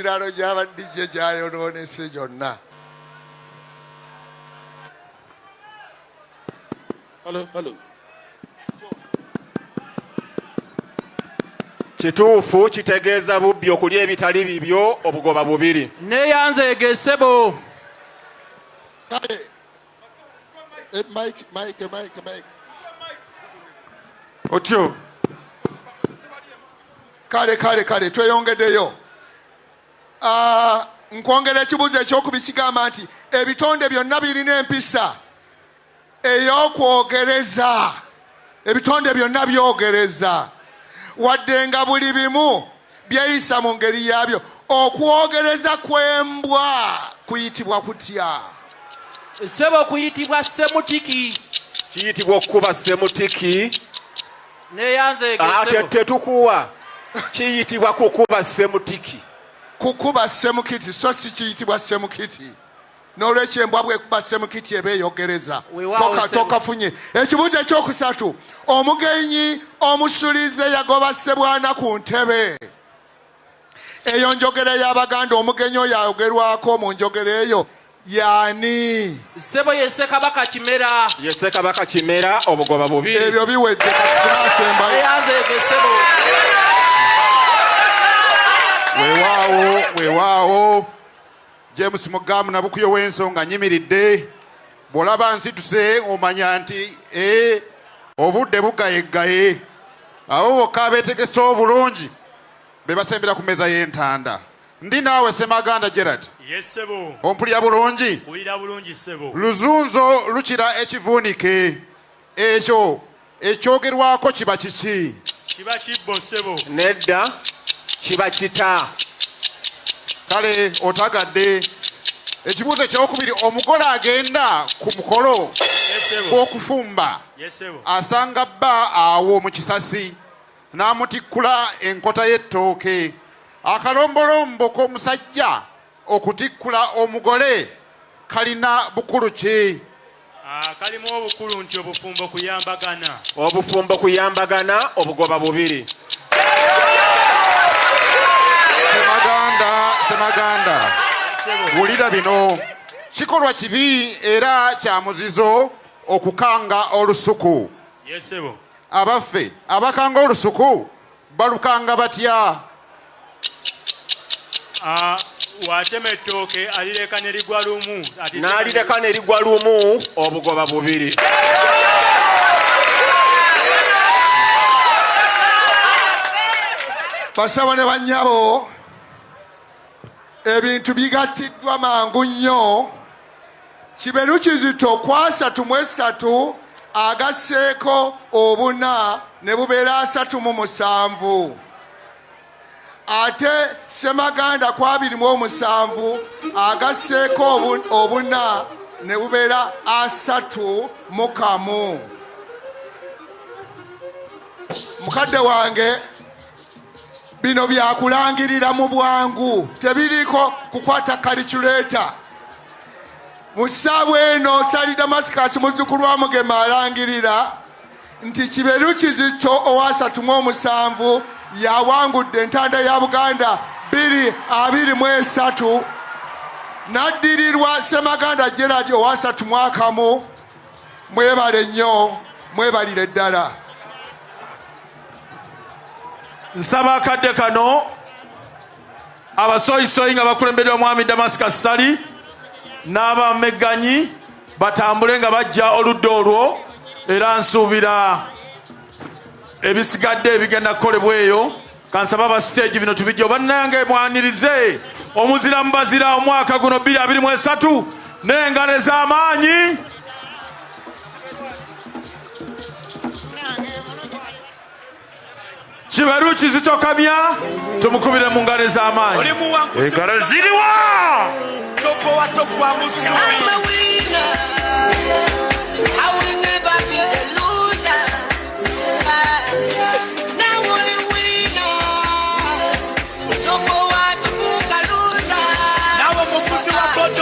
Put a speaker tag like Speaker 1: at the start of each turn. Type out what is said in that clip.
Speaker 1: Emizindalo gy'aba DJ gyayonoonese gyonna.
Speaker 2: Hello, hello.
Speaker 3: Kituufu kitegeeza bubbi okulya ebitali bibyo obugoba bubiri.
Speaker 4: Neeyanzeege ssebo.
Speaker 1: Kale eh, Mike, Mike, Mike, Mike.
Speaker 2: Otyo.
Speaker 1: Kale kale kale tweyongeddeyo. Ah, nkwongera ekibuuzo ekyokubi kigamba nti ebitonde byonna birina empisa ey'okwogereza. Ebitonde byonna byogereza, wadde nga buli bimu byeyisa mu ngeri yaabyo. Okwogereza kw'embwa kuyitibwa kutya?
Speaker 4: Ssebo kuyitibwa ssemutiki.
Speaker 3: Kiyitibwa okukuba ssemutiki.
Speaker 4: Neeyanzeege
Speaker 3: Ah,
Speaker 4: ssebo.
Speaker 3: Tetukuwa. Kiyitibwa kukuba ssemutiki.
Speaker 1: Kukuba ssemukiti so si kiyitibwa ssemukiti. N'olwekyo embwa bwekuba ssemukiti eba eyogereza.
Speaker 4: Weewaawo, ssebo.
Speaker 1: Tokafunye. Ekibuuzo ekyokusatu, omugenyi omusulize yagoba Ssebwana ku ntebe. Eyo njogera y'Abaganda. Omugenyi oyo ayogerwako mu njogera eyo yaani?
Speaker 4: Ssebo ye Ssekabaka Kimera.
Speaker 3: Ye Ssekabaka Kimera, obugoba bubiri.
Speaker 1: Ebyo biwedde, kati tufune asembayo.
Speaker 4: Neeyanzeege ssebo.
Speaker 2: Weewaawo, weewaawo. James Mugamu Nabukuyo w'ensonga nyimiridde. Bw'olaba nsituse omanya nti obudde bugayeggaye. Abo bokka abeetegese obulungi be basembera ku mmeeza y'entanda. Ndi naawe Ssemaganda Gerard.
Speaker 5: Yes, ssebo.
Speaker 2: Ompulira bulungi?
Speaker 5: Mpulira bulungi ssebo.
Speaker 2: Luzunzo lukira ekivuunike. Ekyo ekyogerwako kiba kiki?
Speaker 5: Kiba kibbo ssebo.
Speaker 3: Nedda, kiba kita.
Speaker 2: Kale otagadde. Ekibuuzo ekyokubiri, omugole agenda ku mukolo
Speaker 5: Yes, ssebo.
Speaker 2: gw'okufumba
Speaker 5: Yes, ssebo.
Speaker 2: asanga bba awo mu kisasi n'amutikkula enkota y'ettooke. Akalombolombo k'omusajja okutikkula omugole kalina bukulu ki?
Speaker 5: Kalimu obukulu nti obufumbo kuyambagana.
Speaker 3: Obufumbo kuyambagana, obugoba bubiri.
Speaker 2: Ssemaganda, Ssemaganda, wulira bino. Kikolwa kibi era kya muzizo okukanga olusuku.
Speaker 5: Yes, ssebo.
Speaker 2: Abaffe, abakanga olusuku balukanga batya?
Speaker 5: Watema ettooke alireka ne ligwa lumu.
Speaker 3: N'alireka ne ligwa lumu, obugoba bubiri.
Speaker 1: Basabo ne bannyabo, ebintu bigattiddwa mangu nnyo. Kiberu kizito ku asatu mu esatu agasseeko obuna ne bubeera 37. Ate Ssemaganda ku 27 agasseeko obuna ne bubeera 31. Mukadde wange, bino byakulangirira mu bwangu, tebiriiko kukwata kaliculeeta. Mu ssaawa eno Sali Damascus muzzukulu wa Mugema alangirira nti Kiberu Kizito owa 37 yawangudde entanda ya Buganda bbiri abiri mu esatu, n'addirirwa Ssemaganda Gerard owa 31. Mwebale nnyo, mwebalire ddala.
Speaker 6: Nsaba akadde kano abasoyisoyi nga bakulembeddwa Mwami Damascus Ssali n'abamegganyi batambule nga bajja oludda olwo, era nsuubira ebisigadde ebigenda kukolebwa eyo. Kansaba aba stage bino tubijje. Bannange mwanirize omuzira mubazira omwaka guno bbiri abiri mu esatu n'engalo ez'amaanyi. Kiberu Kizito Kamya, tumukubire mu ngalo ez'amaanyi. Engalo ziriwa?
Speaker 7: Topowa togwa musubi.